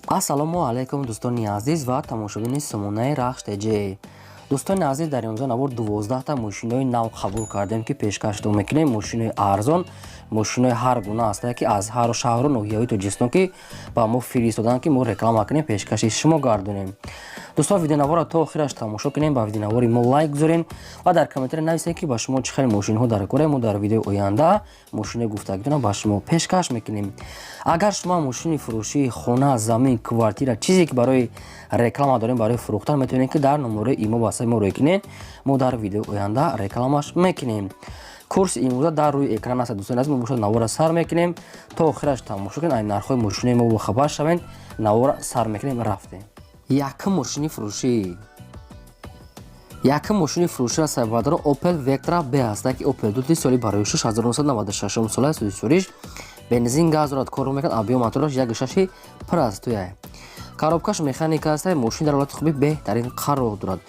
Ассалому алайкум, дӯстони азиз ва тамошобини сомонаи Рахш ТЖ. Дӯстони азиз, дар имрӯза навор 12та мошинои нав қабул кардем, ки пешкаштон мекунем. Мошинои арзон, мошинои ҳар гуна ҳастае, ки аз ҳар шаҳру ноҳияҳои Тоҷикистон ки ба мо фиристоданд, ки мо реклама кунем, пешкаши шумо гардонем. Дӯстон, видеонаворро то охираш тамошо кунем, ба видеонавори мо лайк гузорем ва дар комментария нависем, ки ба шумо чӣ хел мошинҳо дар кора. Мо дар видеои оянда мошинои гуфтагитонро ба шумо пешкаш мекунем. Агар шумо мошини фурӯшии хона, замин, квартира, чизе ки барои реклама дорем, барои фурӯхтан, метавонед, ки дар номерои имо васаи мо рӯй кунед. Мо дар видеои оянда рекламаш мекунем. Курси имрӯза дар рӯи экран аст. Дӯстони азиз, мо бошад навора сар мекунем, то охираш тамошо кунед, ай нархҳои мошинои мо бохабар шавед. Навора сар мекунем, рафтем. Якум мошини фурӯшӣ. Якум мошини фурӯшӣ сарбардоро Opel Vectra B ҳаста, ки Opel дути соли барои 1996 сола, судисуриш бензин, газ дорад, кор мекунад, объём мотораш 1,6 пур аст, туя коробкаш механика аст. Мошин дар ҳолати хуби беҳтарин қарор дорад.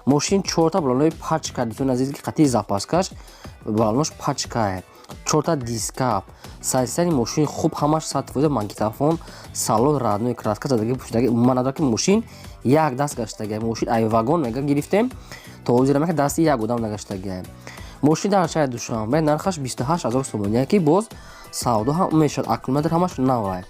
Мошин чорта балонои пачка, дӯстони азиз, ки қатъи запаскаш балонош пачкае, чорта диска. Состояние мошин хуб, ҳамаш 100%, магнитофон, салон родной краска, задаги пӯшидаги умуман надорад, ки мошин як даст гаштагия. Мошин ай вагон мега гирифтем, то ҳозира мега дасти як одам нагаштагия. Мошин дар шаҳри Душанбе, нархаш 28 000 сомония, ки боз савдо ҳам мешавад. Аккумулятор ҳамаш навай.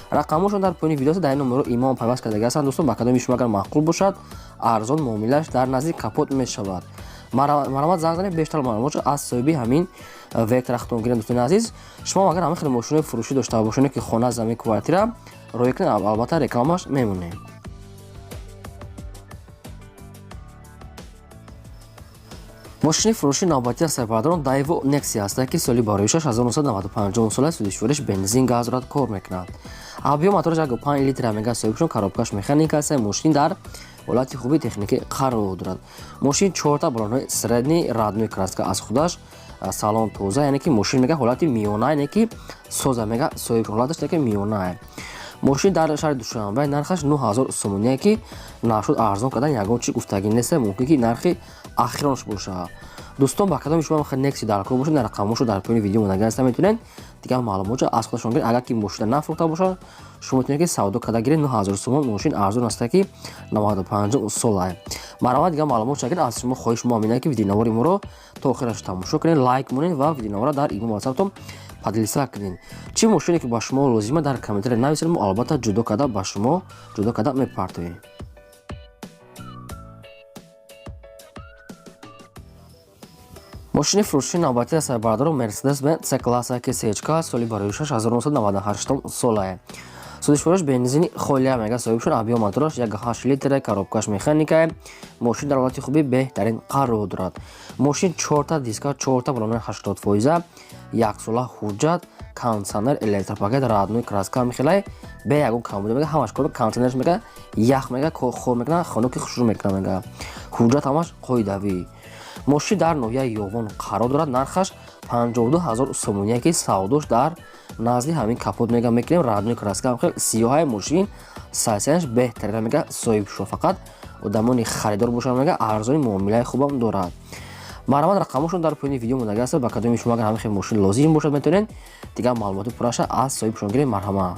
Рақамҳошон дар поёни видео, дар ин номеро имом пайваст кардаги ҳастанд. Дӯстон, ба кадоми шумо агар маъқул бошад, арзон муомилааш дар назди капот мешавад. Марҳамат, занг занед, бештар маълумотшо аз соҳиби ҳамин Вектра худтон гиред. Дӯстони азиз, шумо агар ҳамин хел мошинои фурӯшӣ дошта бошед, ки хона, замин, квартира, рӯй кунед, албатта рекламаш мемонем. Мошини фурӯши навбатӣ аз сарбардорон Daewoo Nexia ҳастад, ки соли барои 1995 сола, судишвориш бензин, газ дорад, кор мекунад. Объём мотораш 1,5 литра мега, соҳибшон, коробкаш механика аст. Мошин дар ҳолати хуби техникӣ қарор дорад. Мошин чорта балонҳои средний, родной краска аз худаш, салон тоза, яъне ки мошин мега ҳолати миёна, яъне ки соза мега соҳиб, ҳолаташ ки миёна. Мошин дар шаҳри Душанбе, нархаш 9000 сомония, ки нархшуд арзон кардан ягон чи гуфтагӣ нест, мумкин ки нархи ахиронш бошад. Дӯстон, ба кадоми шумо Некси дар кор бошад, рақамҳошо дар поёни видео мондаги ҳаста, метавонед дигар маълумотшо аз худашон гиред. Агар ки мошина нафурӯхта бошад, шумо метавонед, ки савдо карда гиред. 9000 сомон мошин арзон аста, ки 95 сола. Марҳамат, дигар маълумот шагиред. Аз шумо хоҳиш мо ҳамин, ки видеонавори моро то охираш тамошо кунед, лайк монед ва видеонавора дар имо ватсаптон поделиться кунед. Чӣ мошине ки ба шумо лозима, дар комментария нависед, мо албатта ҷудо карда ба шумо ҷудо карда мепартоем. Мошини фурӯшии навбатӣ аз сарбардору Mercedes Benz C класса, ки сечка, соли барои 1998 солае, судишвориш бензини холия мега соҳиб шуд, объём мотораш 1,8 литра, коробкаш механикае. Мошин дар ҳолати хуби беҳтарин қарор дорад. Мошин чорта диска, чорта балонои 80%, яксола ҳуҷҷат, кондитсионер, электропакет, родной краска мехелай, бе ягон камбуд мега, ҳамаш кор, кондитсионерш мега ях мега хор мекунад, хонуки хушрӯ мекунад мега, ҳуҷҷат ҳамаш қоидавӣ. Мошин дар ноҳияи Ёвон қарор дорад, нархаш 52 000 сомония, ки савдош дар назди ҳамин капот мега мекунем. Родной краска, хел сиёҳаи мошин, состоянияш беҳтарина мега соҳиб шуд, фақат одамони харидор бошанд мега, арзони муомилаи хубам дорад. Марҳамат, рақамҳошон дар поёни видео мондаги аст. Ба кадоми шумо агар ҳамин хел мошин лозим бошад, метавонед дигар маълумоти пурраша аз соҳибшон гиред. Марҳамат.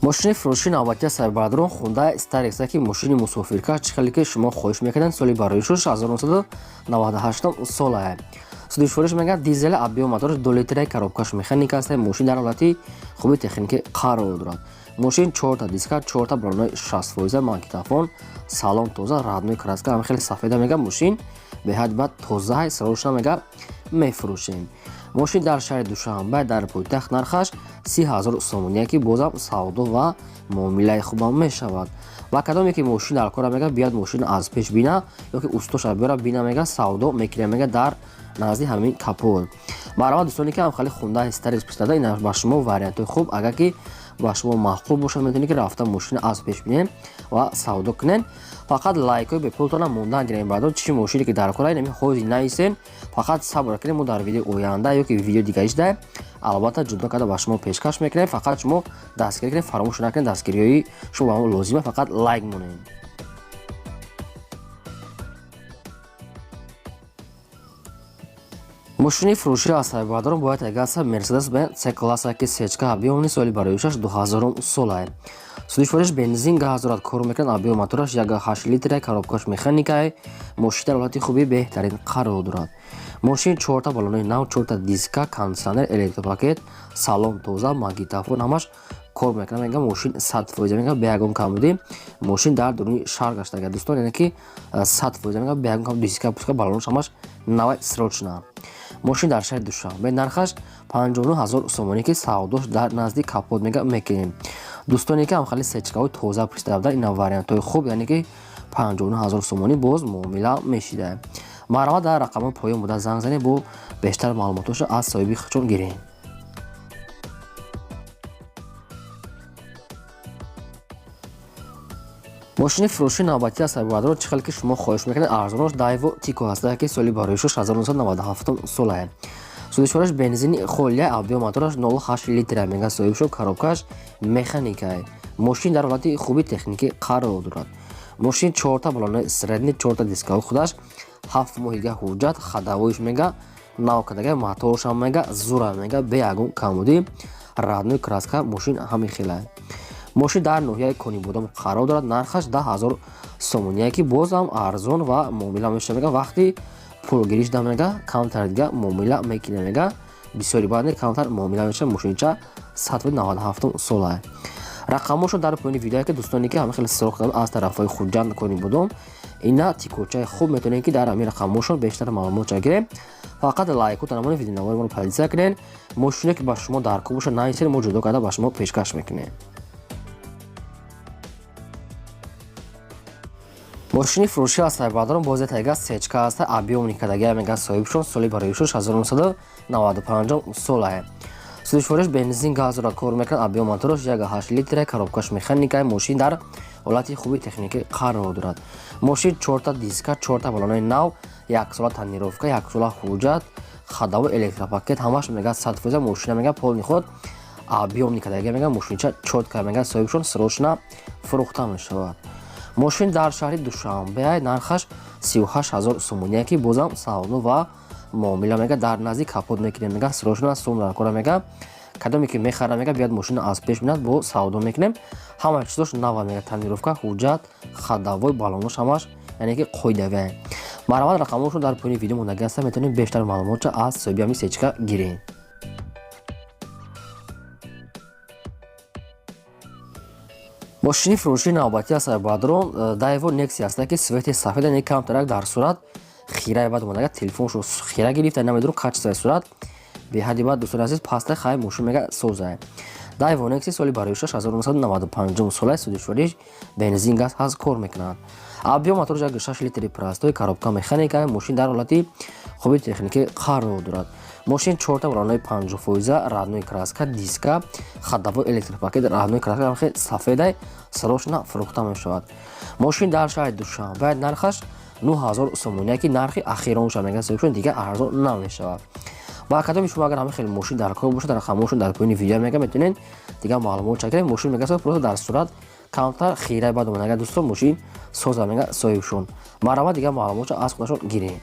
Мошини фурӯшии навбатии сарбардорон Хундай Starex, ки мошини мусофиркаш, чӣ хеле ки шумо хоҳиш мекардед, соли барои 1998 солае, судишвориш мега дизел, объём мотораш 2 литра, коробкаш механика аст. Мошин дар ҳолати хуби техникӣ қарор дорад. Мошин чорта диска, чорта балонои 60%, магнитофон, салон тоза, родной краска, ҳам хеле сафеда мега, мошин беҳад бад тоза, сарошна мега мефурӯшем. Мошин дар шаҳри Душанбе, дар пойтахт, нархаш 30 000 сомония, ки бозам савдо ва муомилаи хубам мешавад. Ва кадоме ки мошин дар кора мега, биёд мошин аз пеш бина ё ки устоша биёра бина мега, савдо мекунем мега дар назди ҳамин капот. Марҳамат, дӯстоне ки ҳам хеле Хундай Старекс пурсида, ин ба шумо вариантҳои хуб. Агар ки ба шумо маъқул бошад, метавонед, ки рафта мошина аз пеш бинед ва савдо кунед. Фақат лайкҳои бепултона мондан гирем. Баъдо чӣ мошине ки дар кора, инами ҳозир нависен, фақат сабр кунед, мо дар видеои оянда ё ки видеои дигаришда албатта ҷудо карда ба шумо пешкаш мекунем. Фақат шумо дастгирӣ кунед, фаромӯш накунед, дастгириҳои шумо ба мо лозима, фақат лайк монед. Мошини фурӯшӣ аз сайбардорон бояд ягаса Mercedes Benz C класса ки сечка объёмни соли барои 2000 солае. Сӯзишвориш бензин газ дорад, кор мекунад, объём мотораш 1,8 литра, коробкаш механикае. Мошин дар ҳолати хуби беҳтарин қарор дорад. Мошин чорта балонои нав, чорта диска, кондитсионер, электропакет, салон тоза, магнитофон ҳамаш кор мекунад. Мега мошин 100% мега бе ягон камбудӣ. Мошин дар дуруни шаҳр гаштага дӯстон, яъне ки 100% мега бе ягон камбудӣ, диска, пуска, балонош ҳамаш навай срочно. Мошин дар шаҳри Душанбе, нархаш 59 ҳазор сомонӣ, ки савдош дар назди капот мега мекунем. Дӯстоне ки ҳамхали сечкаҳои тоза пурсида буданд, ина вариантҳои хуб, яъне ки 59 ҳазор сомонӣ боз муомила мешида. Марҳамат, дар рақамҳои поён буда занг занед, бо бештар маълумотошро аз соҳиби худшон гирем. Мошини фурӯши навбатӣ аз сайбардорон, чӣ хеле ки шумо хоҳиш мекунед, арзонош Дайво Тико ҳаста, ки соли барои 1997 солае. Сӯзишвораш бензини холия, объём мотораш 0,8 литра мега соҳиб шуд, коробкаш механикае. Мошин дар ҳолати хуби техникӣ қарор дорад. Мошин чорта балонои средний, чорта дискаҳои худаш, 7 моҳига ҳуҷҷат, ходовойш мега нав кардага, моторшам мега зура мега бе ягон камбудӣ, родной краска мошин ҳамин хелае. Мошин дар ноҳияи Конибодом қарор дорад, нархаш 10 ҳазор сомоние, ки бозам арзон ва муомила мешавад. Мега вақти пулгириш да мега камтар дига муомила мекунем, мега бисёри баъд не, камтар муомила мешавад. Мошинча 197 солае. Рақамҳошон дар поёни видеое, ки дӯстоне ки ҳама хеле сироқ карданд аз тарафҳои Хуҷанд, Конибодом, ина тикочаи хуб, метавонед ки дар ҳамин рақамҳошон бештар маълумот гирем. Фақат лайку танамони видеонавори моро подписаться кунед. Мошине ки ба шумо даркор бошад, нависед, мо ҷудо карда ба шумо пешкаш мекунем. Мошини фурӯшӣ аз сайбардорон боз тайга сечка аста, объёмни кардагия мега соҳибшон, соли барои 1995 солае. Сӯзишвориш бензин газ дорад, кор мекунад, объём мотораш 1,8 литра, коробкаш механикае. Мошин дар ҳолати хуби техникӣ қарор дорад. Мошин чорта диска, чорта балонои нав, яксола тонировка, яксола ҳуҷҷат, ходовой, электропакет ҳамаш мега 100%. Мошина мега полный ход объёмни кардагия, мега мошинча чётко мега соҳибшон, срочно фурӯхта мешавад. Мошин дар шаҳри Душанбе, нархаш 38 ҳазор сомоние, ки бозам савдо ва муомила мега дар назди капот мекунем. Мега срочно сум даркора, мега кадоме ки мехара, мега биёд мошина аз пеш бинад, бо савдо мекунем. Ҳама чизош нава мега, тонировка, ҳуҷҷат, ходовой, балонош ҳамаш, яъне ки қоидавия. Марҳамат, рақамҳошон дар поёни видео мондагӣ ҳаста, метавонед бештар маълумотша аз соҳиби ҳамин сечка гирем. Мошини фурӯшии навбатӣ аз сайбардорон Дайво Некси аста, ки цвети сафед, яъне камтарак дар сурат хираи бад омадага, телефоншо хира гирифта, намедонам качествои сурат беҳадди бад, дӯстони азиз, паста. Хай, мошин мега созае. Дайво Некси соли барои 1995 солаи, сӯзишвориш бензин газ ҳаст, кор мекунад. Объём мотораш 1,6 литри простой, коробка механика. Мошин дар ҳолати хуби техникӣ қарор дорад. Мошин чорта балонои 50%, родной краска, диска, ходовой, электропакет, родной краска хеле сафедай, срочно фурӯхта мешавад. Мошин дар шаҳри Душанбе, нархаш 9000 сомоние, ки нархи ахиронша мега соҳибшон, дига арзон намешавад. Ба кадоми шумо агар ҳамин хеле мошин дар кор бошад, рақамҳошон дар поёни видео мега, метавонед дигар маълумот чакунед. Мошин мега просто дар сурат камтар хираи бад омад, дӯстон, мошин соза мега соҳибшон. Марҳамат, дигар маълумотша аз худашон гирем.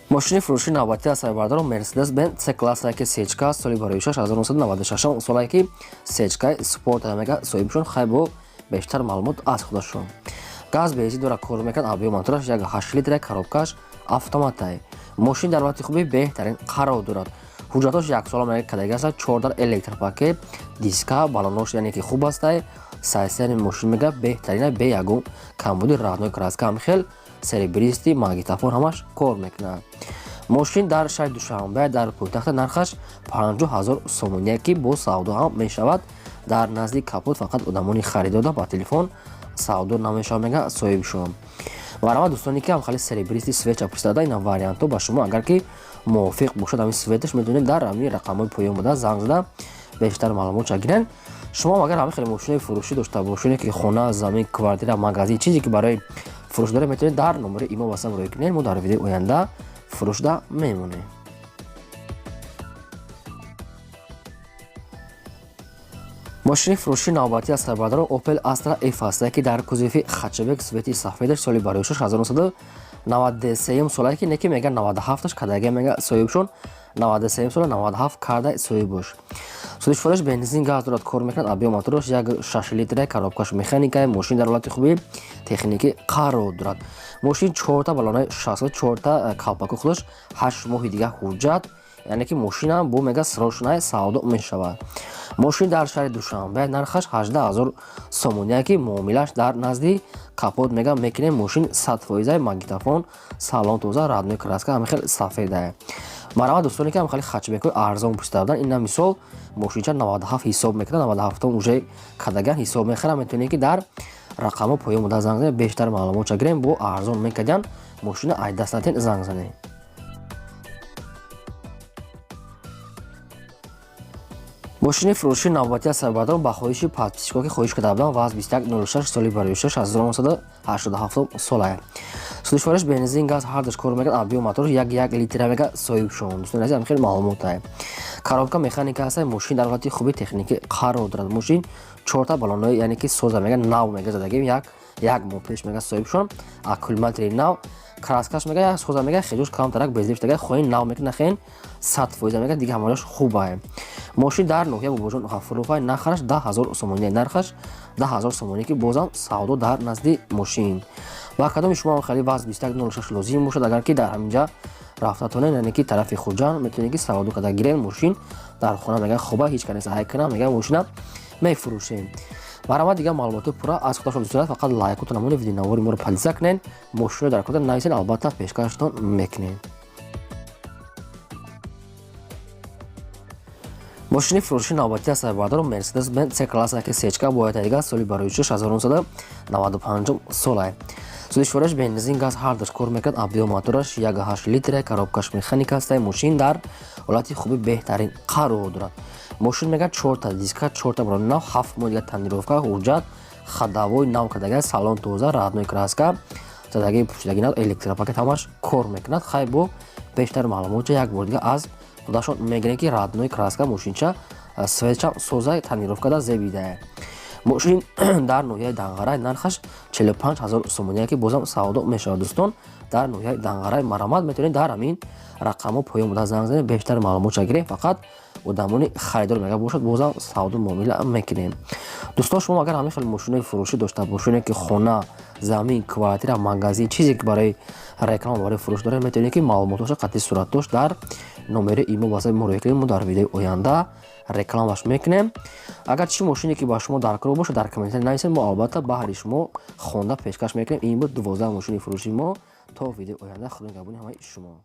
Мошини фурӯшии навбатӣ аз сайбардорон Mercedes Benz C класса, ки сечка, соли барои 1996 солае, ки сечкаи спорт мега соҳибшон. Хай, бо бештар маълумот аз худашон. Газ, бензин дора, кор мекунад, объём мотораш 1,8 литра, коробкаш автоматай. Мошин дар ҳолати хуби беҳтарин қарор дорад. Ҳуҷҷатош яксола мега кадаги аст, чордар электропакет, диска, балонош, яъне ки хуб астай. Состояние мошин мега беҳтарина, бе ягон камбуди, родной краска ҳам хел серебристый, магнитофон ҳамаш кор мекунад. Мошин дар шаҳри Душанбе, дар пойтахта, нархаш 50 ҳазор сомоние, ки бо савдо ҳам мешавад. Дар назди капот фақат одамони харидода, ба телефон савдо намешавад мега соҳибшон. Марҳамат, дӯстоне ки ҳам хали серебристый свеча пурсида, ина вариантҳо ба шумо агар ки мувофиқ бошад ҳамин светаш, метавонед дар ҳамин рақамҳои поён буда занг зада бештар маълумот гиред. Шумо агар ҳамин хеле мошинаи фурӯшӣ дошта бошед, ки хона, замин, квартира, магазин, чизе ки барои фурӯш доред, метавонед дар номери имо васам рӯй кунед, мо дар видеои оянда фурӯшда мемонем. Мошини фурӯши навбатӣ аз сарбардарон Opel Astra F аст, ки дар кузови хэтчбек, цвети сафедаш, соли бароишаш 1993 солае, ки неки мега 97-аш кадаге, мега соҳибшон 93 сола 97 карда соҳибош. Сӯзишвориш бензин, газ дорад, кор мекунад. Объём мотораш 1,6 литра, коробкаш механика. Мошин дар ҳолати хуби техникӣ қарор дорад. Мошин чорта балонаи 64та калпаку худаш, 8 моҳи дига ҳуҷҷат, яъне ки мошинам бо мега срочная савдо мешавад. Мошин дар шаҳри Душанбе, нархаш 18 000 сомония, ки муомилаш дар назди капот мега мекунем. Мошин 100%, магнитофон, салон тоза, родной краска, ҳама хел сафедае. Марҳамат, дӯстоне ки хеле хэтчбекҳои арзон пурсида буданд, ина мисол мошинча 97 ҳисоб мекунад, 97 уже кадаган ҳисоб мехарам. Метавонед, ки дар рақамҳо поён буда занг занед, бештар маълумотша гирем. Бо арзон мекардян мошина, ай даст натен, занг занед. Мошини фурӯши навбатӣ аз сарбардорон ба хоҳиши подписчикҳо, ки хоҳиш карда буданд, ВАЗ 2106, соли бароишаш 1987 солае. Сӯзишвориш бензин, газ ҳардуш кор мекунад. Объём мотораш 1,1 литра, мега соҳибшон. Дӯстони азиз, хеле маълумотае. Коробка механика аст. Мошин дар ҳолати хуби техникӣ қарор дорад. Мошин чорта балонои, яъне ки соза, мега нав, мега задагим як моҳ пеш, мега соҳибшон, аккумулятори нав, краскаш мега соза, мега хелош камтарак безеб шуда, хоҳин нав мекунад, нахоҳин 100%, мега дига ҳамааш хубае. Мошин дар ноҳия Бобоҷон Ғафурова, нархаш 10 000 сомонӣ, нархаш 10 000 сомонӣ, ки бозам савдо дар назди мошин. Ва кадоми шумо хеле ВАЗ 2106 лозим бошад, агар ки дар ҳаминҷа рафтатонед, яъне ки тарафи Хуҷанд, метавонед, ки савдо карда гиред. Мошин дар хона мега хуба, ҳеҷ кас ҳай кунам, мега мошина мефурӯшем. Марҳамат, дигар маълумоти пурра аз худашон дӯстон, фақат лайкотон намонед, видеонавори моро подписаться кунед, мошино дар куда нависед, албатта пешкаштон мекунем. Мошини фурӯши навбатӣ аз сарбардор Мерседес Бенз С класса, ки сечка бояд дига, соли бароишаш 1995 солае. Сӯзишвориш бензин, газ ҳардуш кор мекунад. Объём мотораш 1,8 литра, коробкаш механика аст. Мошин дар ҳолати хуби беҳтарин қарор дорад. Мошин мега чорта диска, чорта барои нав, 7 моҳ дига тонировка, ҳуҷҷат, ходовой нав кардага, салон тоза, родной краска задаги, пӯшидаги нав, электропакет ҳамаш кор мекунад. Хай, бо бештар маълумотча як бор дига аз худашон мегирем, ки родной краска мошинча, светча соза, тонировкада зебидае. Мошин дар ноҳияи Данғарай, нархаш 45 000 сомония, ки бозам савдо мешавад. Дӯстон дар ноҳияи Данғарай, марҳамат, метавонед дар ҳамин рақамҳо поён буда занг занед, бештар маълумотша гирем. Фақат одамони харидор мега бошад, бозам савдо муомила мекунем. Дӯстон, шумо агар ҳамин хел мошинои фурӯшӣ дошта бошед, ки хона, замин, квартира, магазин, чизе ки барои реклама, барои фурӯш доред, метавонед, ки маълумотоша қатъи суратдошт дар номери имо васаи мо роя кунед, мо дар видеои оянда рекламаш мекунем. Агар чӣ мошине ки ба шумо даркор бошад, дар комментарий нависед, мо албатта баҳри шумо хонда пешкаш мекунем. Ин буд 12 мошини фурӯши мо. То видеои оянда, худо нигаҳбони ҳамаи шумо.